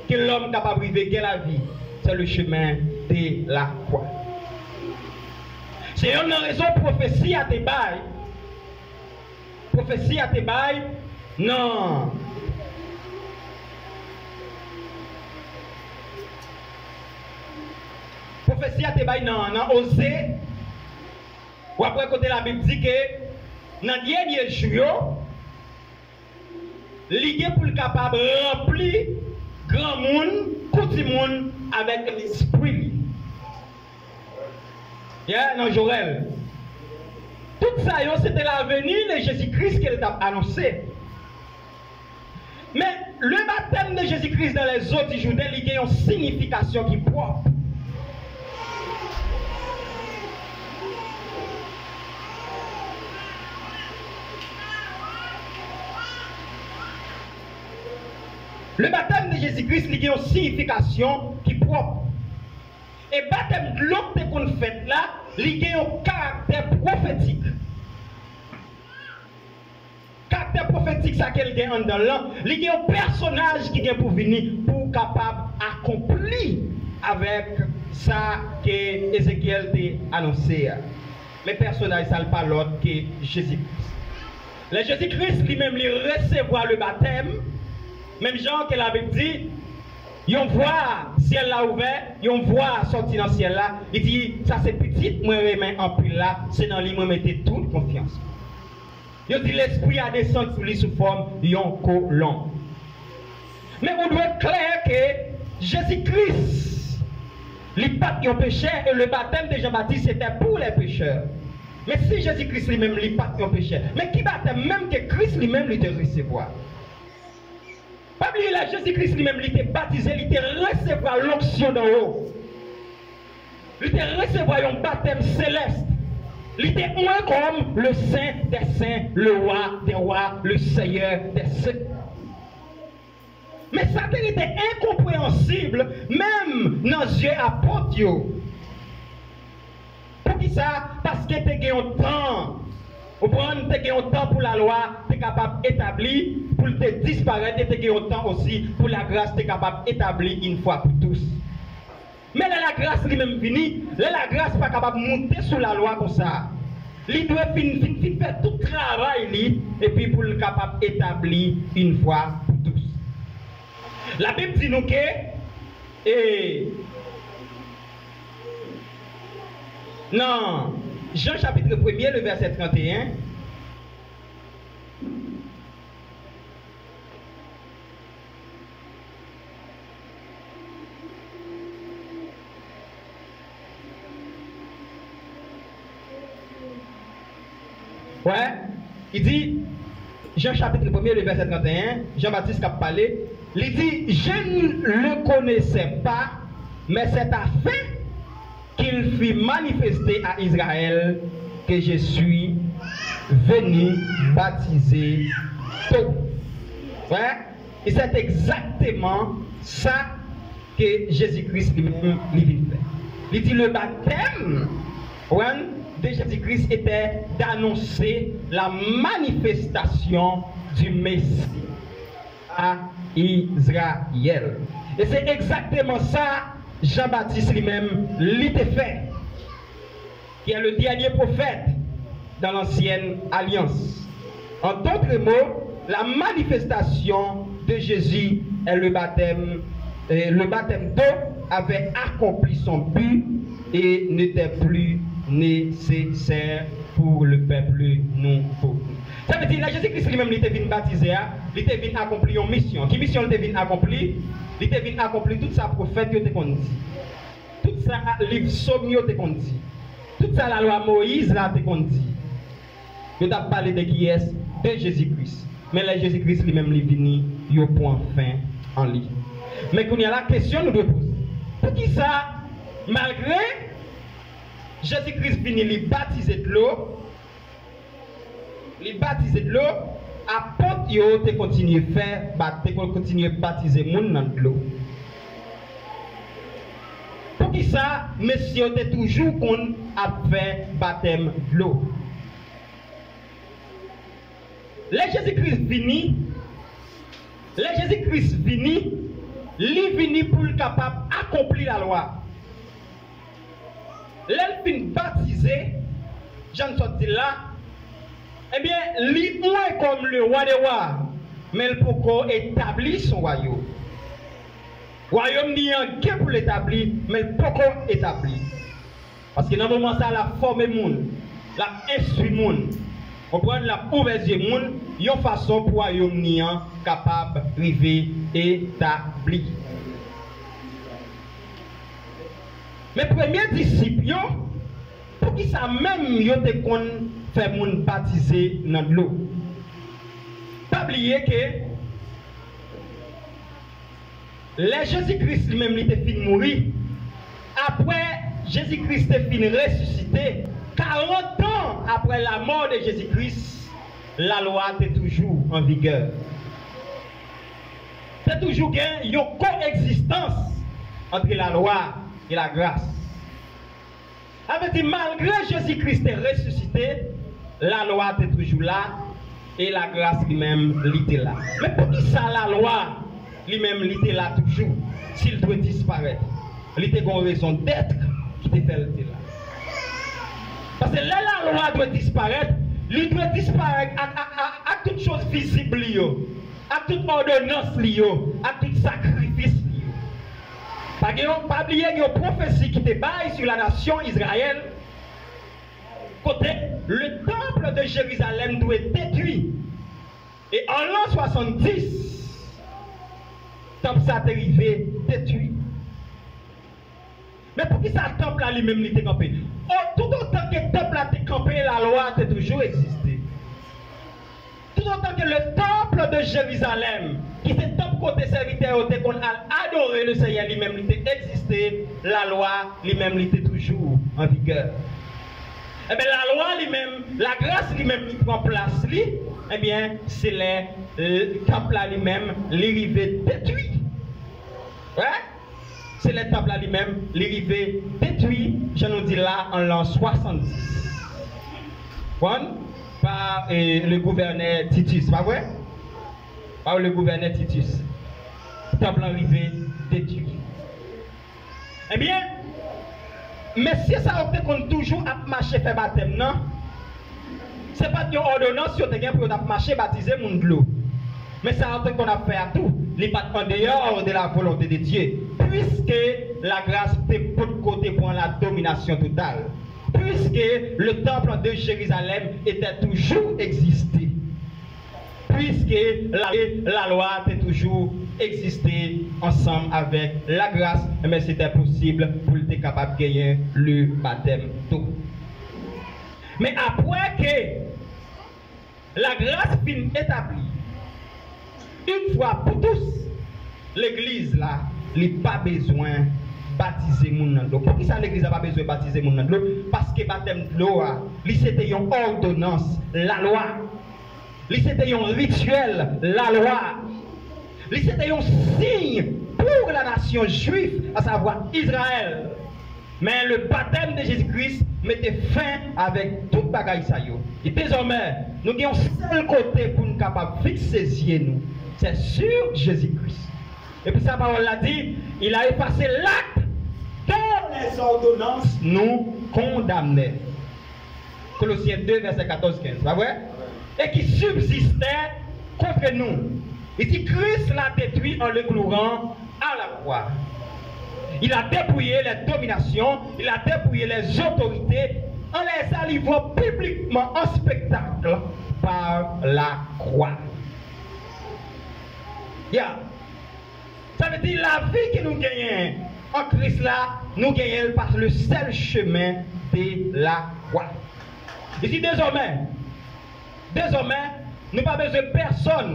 que l'homme kapab rive gen lavi, c'est le chemin de la croix. Se yonn nan rezon pwofesi a te bay Pwofesi a te bay nan, pwofesi a te bay nan, nan Oze, w ap wè kote Labib di ke nan dènye jou yo, li gen pou l kapab ranpli granmoun kou timoun avèk lespri li. Yeah, nan Joèl. Tout sa yo, se te laveni de Jezi Kris ke l t ap anonse. Men, le baptême de Jésus-Christ dans les eaux du Jourdain, li gen yon siyifikasyon ki pwòp. Le baptême de Jésus-Christ, li gen yon siyifikasyon ki pwòp. E batèm dlo k te konn fèt la, li gen yon karaktè pwofetik. Karaktè pwofetik sa ke l gen anndan l lan, li gen yon pèsonaj ki gen pou vini pou kapab akonpli avèk sa ke Ezekyèl te anonse a. Men pèsonaj sa a pa lòt ke Jezi Kris. Lè Jezi Kris li menm li resevwa le batèm, menm jan ke Labib di, yon vwa, syèl la ouvè, yon vwa sòti nan syèl la, li di, "Sa se pitit mwen renmen anpil la, se nan li mwen mete tout konfyans mwen." Yo di Lespri a desann sou li sou fòm yon kolonb. Men ou dwe klè ke Jezi Kris, li pa t yon pechè, e le batèm de Jan Batis se te pou lè pechè. Men si Jezi Kris li menm, li pa t yon pechè, men ki batèm menm ke Kris li menm li te resevwa? Pa bliye, lè Jezi Kris li menm, li te batize, li te resevwa lonksyon d'anwo. Li te resevwa yon batèm selès. Li te onwe kòm le Sen dè Sen, le Wa dè Wa, le Seyè dè Seyè. Men sa te rete enkonpreyansib menm nan zye apot yo. Poukisa? Paske te gen yon tan, ou konprann, te gen yon tan pou lalwa te kapab etabli, pou l te disparèt, e te gen yon tan osi pou lagras te kapab etabli yon fwa pou tous. Men lè lagras li menm vini, lè lagras pa kapab moute sou lalwa konsa. Li dwe fin, fin, fin fè tout travay li, epi pou l kapab etabli yon fwa pou tous. Labib di nou ke, e, nan Jan chapit premye, le vèsè trannteyen, Wè, li di, Jan chapit premye, le vèsè trannteyen, Jan Batis k ap pale, li di, "Je ne le connaissais pas, mais c'est afin qu'il fût manifesté à Israël que je suis venu baptiser d'eau." Wè, e se egzakteman sa ke Jezi Kris li menm li vin fè. Li di, le baptême, wè, de Jésus-Christ était d'annoncer la manifestation du Messie à Israël. E se egzakteman sa Jan Batis li menm li te fè, qui est le dernier prophète dans l'ancienne alliance. En d'autres mots, la manifestation de Jésus est le baptême, euh, le baptême d'eau avait accompli son but et n'était plus nécessaire pour le peuple nouveau. Sa vle di, lè Jezi Kris li menm li te vin batize a, li te vin akonpli yon misyon. Ki misyon li te vin akonpli? Li te vin akonpli tout sa pwofèt yo te konn di. Tout sa liv Sòm yo te konn di. Tout sa lalwa Moyiz la te konn di. Yo t ap pale de kiyès? De Jezi Kris. Men lè Jezi Kris li menm li vini, yo pran fen an li. Men kounye a la, kesyon nou dwe poze, poukisa, malgre Jezi Kris vini, li batize dlo, li batize dlo, apot yo te kontinye fè, ba-, te kon-, kontinye batize moun nan dlo? Poukisa mesye yo te toujou konn ap fè batèm dlo? Lè Jezi Kris vini, lè Jezi Kris vini, li vini pou l kapab akonpli lalwa. Lè l fin batize, jan n sot di l la, ebyen, li onwe kòm le Wa dè wa, men l poko etabli son wayòm. Wayòm li an gen pou l etabli, men l poko etabli. Paske nan moman sa a, l ap fòme moun, l ap enstwi moun. Konprann, l ap ouvè zye moun yon fason pou wayòm li an kapab rive etabli. Men premye disip yo, poukisa menm yo te konn fè moun batize nan dlo? Pa bliye ke lè Jezi Kris li menm li te fin mouri, apre Jezi Kris te fin resisite, karant an apre lamò de Jezi Kris, lalwa te toujou an vigè. Te toujou gen yon koegzistans ant lalwa e lagras. Sa vle di, malgre Jezi Kris te resisite, lalwa te toujou la, E lagras li menm, li te la. Men poukisa lalwa li menm, li te la toujou, si l dwe disparèt? Li te gen yon rezon dèt ki te fè l te la. Paske lè lalwa dwe disparèt, li dwe disparèt ak, ak, ak, ak tout choz vizib li yo, ak tout òdonans li yo, ak tout sakrifis li yo. Pa gen yon, pa bliye gen yon pwofesi ki te bay sou la nasyon Izrayèl, kote le temple de Jérusalem dwe detwi. E an lan swasanndis, tanp sa te rive detwi. Men poukisa tanp la li menm li te kanpe? O, toutotan ke tanp la te kanpe, lalwa te toujou egziste. Toutotan ke le temple de Jérusalem, ki se tanp kote sèvitè yo te konn al adore le Senyè, li menm li te egziste, lalwa li menm li te toujou an vigè. Ebyen, lalwa li menm, lagras li menm, li pran plas li, ebyen, se lè, eh, tanp la li menm, li rive detwi. Wè? Se lè tanp la li menm, li rive detwi, jan nou di la, an lan swasanndis. Konprann? Pa, eh, le gouvènè Titus, pa vre? Pa le gouvènè Titus. Tanp lan rive detwi. Ebyen, mesye sa yo te konn toujou ap mache fè batèm nan. Se pa t yon òdonans yo te gen pou yo t ap mache batize moun dlo. Men sa yo te konn ap fè a tou, li pa t en dehors de la volonté de Dieu, puisque lagras te potko te pran la domination totale, puisque le temple de Jérusalem était toujours existé, puisque la, lalwa te toujou egziste ansanm avèk lagras, men se te posib pou l te kapab genyen le batèm tou. Men apre ke lagras fin etabli, une fois pour tous, legliz la, li pa bezwen batize moun nan dlo. Poukisa legliz la pa bezwen batize moun nan dlo? Paske batèm dlo a, li se te yon òdonans, lalwa. Li se te yon rityèl, lalwa. Li se te yon siy pou la nasyon jwif, asavwa Izrayèl. Men le batèm de Jezi Kris mete fen avèk tout bagay sa yo. E dezòmè, nou gen yon sèl kote pou n kapab fikse zye nou. Se sur Jezi Kris. Epi sa pawòl la di, il a effacé l'acte dont les ordonnances nous condamnaient. Colossiens deux, verset quatorze, quinze, pa vre? Et qui subsistait contre nous. Il dit, Christ l'a détruit en le clouant à la croix. Il a dépouillé les dominations, il a dépouillé les autorités en les livrant publiquement en spectacle par la croix. Yeah. Sa vle di lavi ke nou genyen an Kris la, nou genyen l pa le sèl chemen de la kwa. Li di dezòmè, dezòmè, nou pa bezwen pèsonn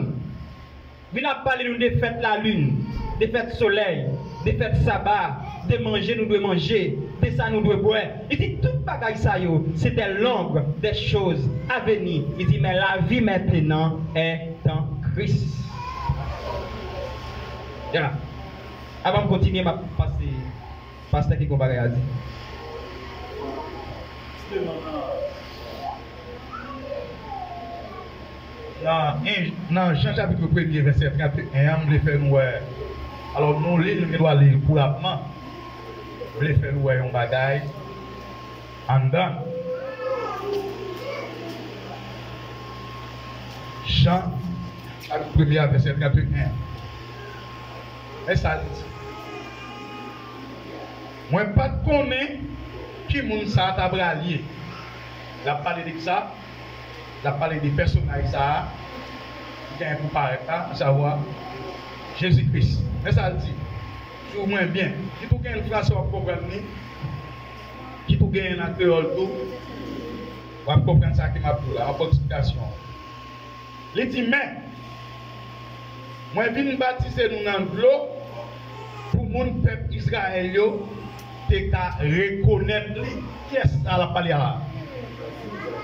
vin ap pale nou de fèt lalin, de fèt solèy, de fèt saba, de manje nou dwe manje, de sa nou dwe bwè. Li di tout bagay sa yo, se de long, de choz a veni. Li di, men lavi mentenan è an Kris. Ya. Avan m kontinye, m ap pase pastè ki gon bagay a di. Nan, nan Jan chapit premye, vèsè trannteyen an, m vle fè nou wè. Alò, nou li l, nou gen dwa li l kourabman. M vle fè nou wè yon bagay anndan. Jan, chapit premye a, vèsè trannteyen. Men sa l di. Mwen pa t konnen ki moun sa a ta pral ye. L ap pale de kisa? L ap pale de pèsonaj sa a ki genyen pou parèt la, asavwa Jezi Kris. Men sa l di. Swiv mwen byen. Kit ou genyen l fransè, w ap konprann li. Kit ou genyen l an kreyòl tou, w ap konprann sa ke m ap di w la. M ap ba w eksplikasyon. Li di, men, mwen vin batize nou nan dlo pou moun pèp Izrayèl yo te ka rekonèt li. Kiyès sa l ap pale a la?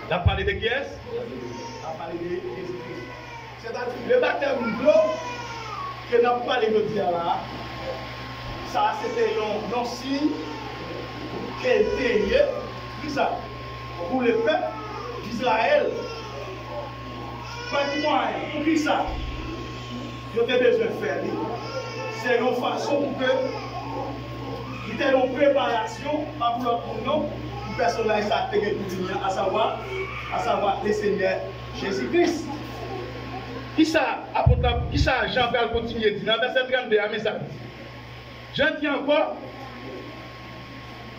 L ap pale de kiyès? L ap pale de Jezi Kris. Sètadi, le batèm dlo ke n ap pale jodi a la, sa a se te yon, yon siy ke l te ye, kisa? Pou le pèp Izrayèl. Pa gen mwayen. Poukisa yo te bezwen fè li? Se yon fason pou ke li te yon preparasyon, pa pou lòt moun non, pou pèsonaj sa a te gen pou vini an, asavwa, asavwa Lesenyè Jezi Kris. Kisa apot la, kisa Jan pral kontinye di nan vèsè trannde a, men sa l di. Jan di ankò,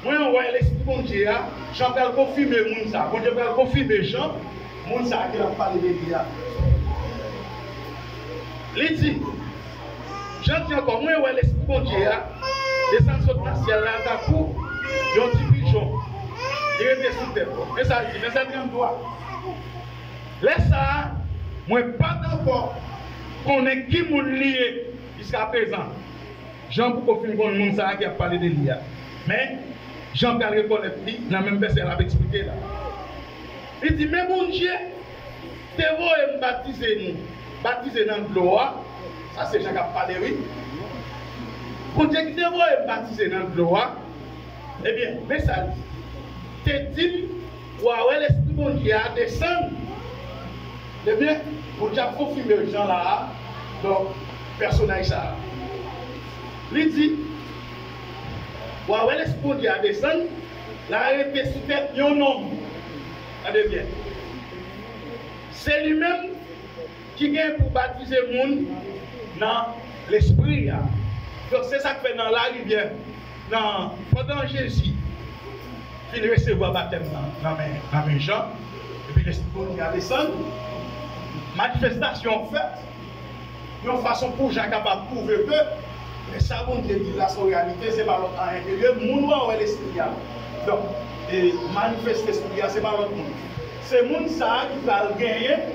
mwen wè Lespri Bondye a, Jan pral konfime moun sa a. Bondye pral konfime Jan, moun sa a ke l ap pale de li a. Li di, Jan di ankò, mwen wè Lespri Bondye a desann sot nan syèl la tankou yon ti pijon ki rete sou tèt. Men sa l di, vèsè tranntwa. Lè sa a, mwen pa t ankò konnen ki moun li ye jiskaprezan. Jan poko fin konn moun sa a ki ap pale de li a. Men, Jan pral rekonèt li nan menm vèsè l ap eksplike la. Li di, men Bondye te voye m batize nou, batize nan dlo a. Sa se Jan k ap pale, wi. Bondye ki te voye m batize nan dlo a, ebyen, men sa l di. Te di m, w a wè Lespri Bondye a desann. Ebyen, Bondye ap konfime Jan la a, donk, pèsonaj sa a. Li di, w a wè Lespri Bondye a desann, l a rete sou tèt yon nonm. Tande byen. Se li menm ki gen pou batize moun nan Lespri a. Donk, se sa k fè nan larivyè, nan, pandan Jezi fin resevwa batèm nan, nan men, nan men Jan, epi Lespri Bondye a desann, manifestasyon an fèt, yon fason pou Jan kapab pwouve ke men sa Bondye di la se yon reyalite, se pa lòt anyen ke Dye, moun w a wè Lespri a. Donk, e manifeste Lespri a, se pa lòt moun. Se moun sa a ki pral genyen,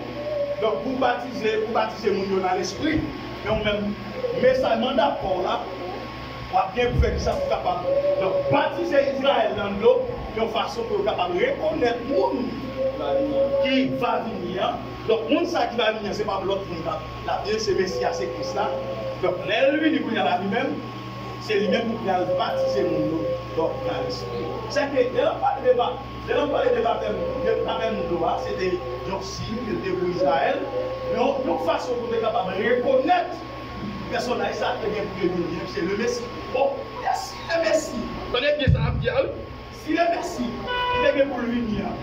donk, pou batize, pou batize moun yo nan Lespri. Men ou menm, mesaj, manda pa w la, w ap gen pou fè kisa pou kapab, donk, batize Izrayèl nan dlo, yon fason pou yo kapab rekonèt moun ki va vini an. Donk, moun sa ki va vini an, se pa lòt moun la. L ap di se Mesi a, se Kris la. Donk, lè l vini kounye a la li menm, se li menm ki pral batize moun yo, donk, nan Lespri. Sèke, lè l ap pale de ba-, lè l ap pale de batèm, de batèm dlo a, se te yon siy, li te pou Izrayèl, yon, yon fason pou te kapab rekonèt pèsonaj sa te gen pou te vini, se le Mesi. Bon, e si le Mesi? Tande byen sa l ap di a, wi. Si le Mesi ki te gen pou l vini an,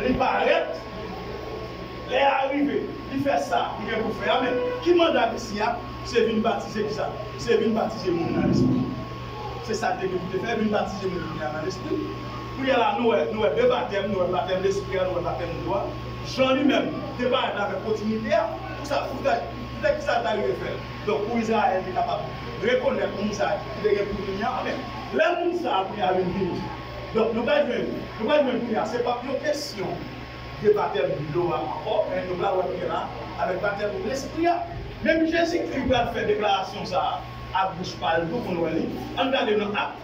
li parèt, lè a rive, li fè sa li gen pou l fè a, men ki manda Mesi a? Se vin batize kisa? Se vin batize moun nan Lespri. Se sa l te gen pou te fè, vin batize moun nan Lespri. Kounye a la, nou wè, nou wè de batèm, nou wè batèm Lespri a, nou wè batèm dlo a. Jan li menm te parèt avèk kontinite a. Pou sa, pou sa, poutèt kisa l ta rive fè l? Donk, pou Izrayèl te kapab rekonèt moun sa a ki te gen pou vini an, men lè moun sa a kounye a vin vini, donk, nou pral jwenn, nou pral jwenn kounye a, se p ap yon kesyon de batèm dlo a ankò, men nou pral wè kounye a la, avèk batèm Lespri a. Menm Jezikri pral fè deklarasyon sa a ak bouch pa l tou pou nou wè li. Ann gade nan Ak,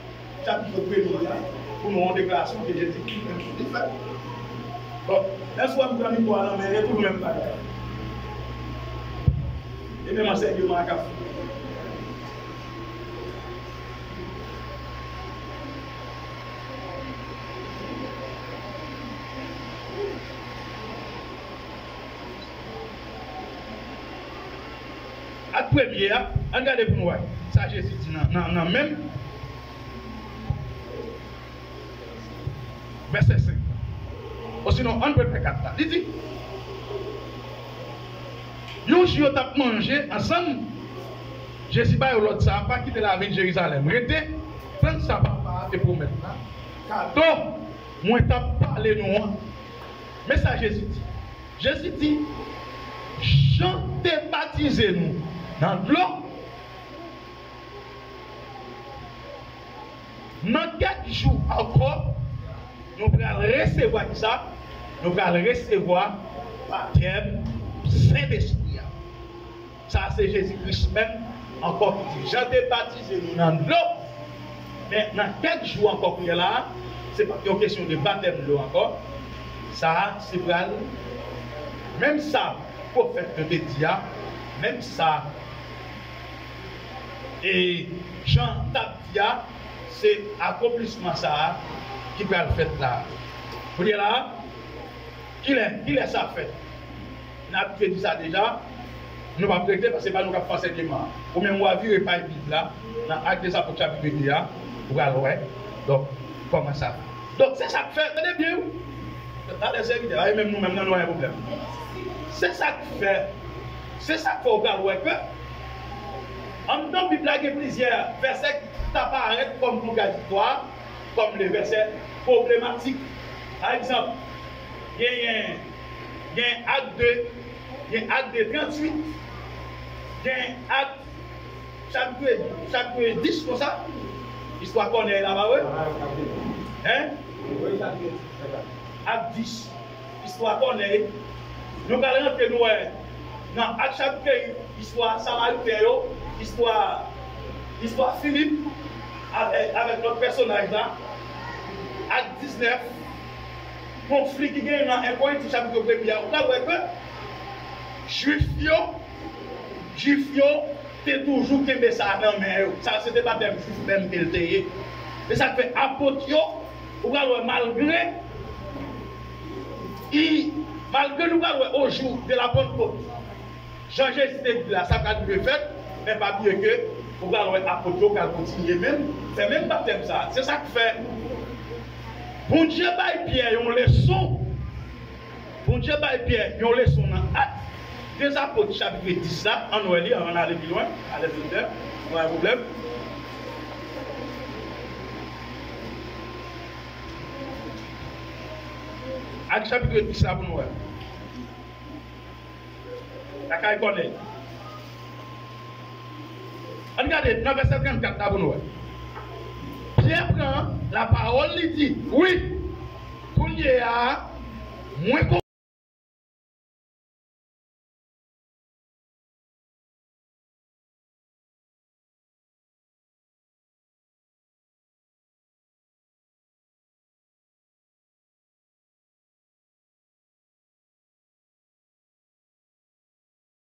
chapit premye a, pou nou wè yon deklarasyon ke Jezikri menm li fè. Bon, lè sou wè m pran mikwo a nan men, e toujou menm bagay. E menm ansèyman an k ap fè. Ak premye a, ann gade pou nou wè sa Jezi di nan, nan, nan menm vèsè senk la. Osinon, ann premye kat la. Li di, yon jou yo t ap manje ansanm, Jezi ba yo lòd sa a, pa kite lavil Jerizalèm. Rete, tann sa Papa a te pwomèt la, kado mwen t ap pale nou an. Men sa Jezi di. Jezi di, Jan te batize nou nan dlo, nan kèk jou ankò, nou pral resevwa kisa? Nou pral resevwa batèm Sentespri a. Sa a se Jezi Kris menm ankò ki di, Jan te batize nou nan dlo, men nan kèk jou ankò kounye a la a, se pa t yon kesyon de batèm dlo ankò. Sa a se pral, menm sa pwofèt yo te di a, menm sa e Jan t ap di a, se akonplisman sa a ki pral fèt la a. Kounye a la a, kilè, kilè sa fèt? Nou abitye di sa deja, nou p ap regle paske se pa nou k ap fè ansèyman an. Ou menm w a vire paj Bib la, nan Ak dè Apot chapit de a, ou pral wè. Donk, kòman sa. Donk, se sa k fè, tande byen wi. Talè sèvitè, a, e menm nou menm nan nou gen pwoblèm. Se sa k fè, se sa k fè ou pral wè ke anndan Bib la gen plizyè vèsè ki ta parèt kòm kontradikwa, kòm de vèsè pwoblematik. Pa egzanp, genyen, gen Ak de, gen Ak de tranntuit, gen Ak chapit, chapit dis konsa. Istwa Kònèy la, pa vre? Hein? Ak dis. Istwa Kònèy. Nou pral rantre, nou wè, nan Ak chapit uit, istwa Samariten yo, istwa, istwa Filip avèk, avèk lòt pèsonaj la. Ak diznèf, konfli ki genyen nan En Korentin chapit premye a, ou pral wè ke Jwif yo, Jwif yo te toujou kenbe sa nan men yo. Sa se te batèm Jwif menm ke l te ye. E sa k fè apot yo, ou pral wè malgre, i, malgre nou pral wè au jour de la Pentecôte, jan Jezi te di la, sa pral rive fèt, men pa bliye ke ou pral wè apot yo pral kontinye menm, fè menm batèm sa. Se sa k fè Bondye bay Pyè yon leson. Bondye bay Pyè yon leson nan Ak dè Apot chapit dis la. Ann wè li, ann ale pi lwen. Ale pi lwen. Nou pa gen pwoblèm. Ak chapit dis la pou nou wè. Lakay Kònèy. Ann gade nan vèsè trannkat la pou nou wè. Pyè pran lapawòl, li di, wi, kounye a, mwen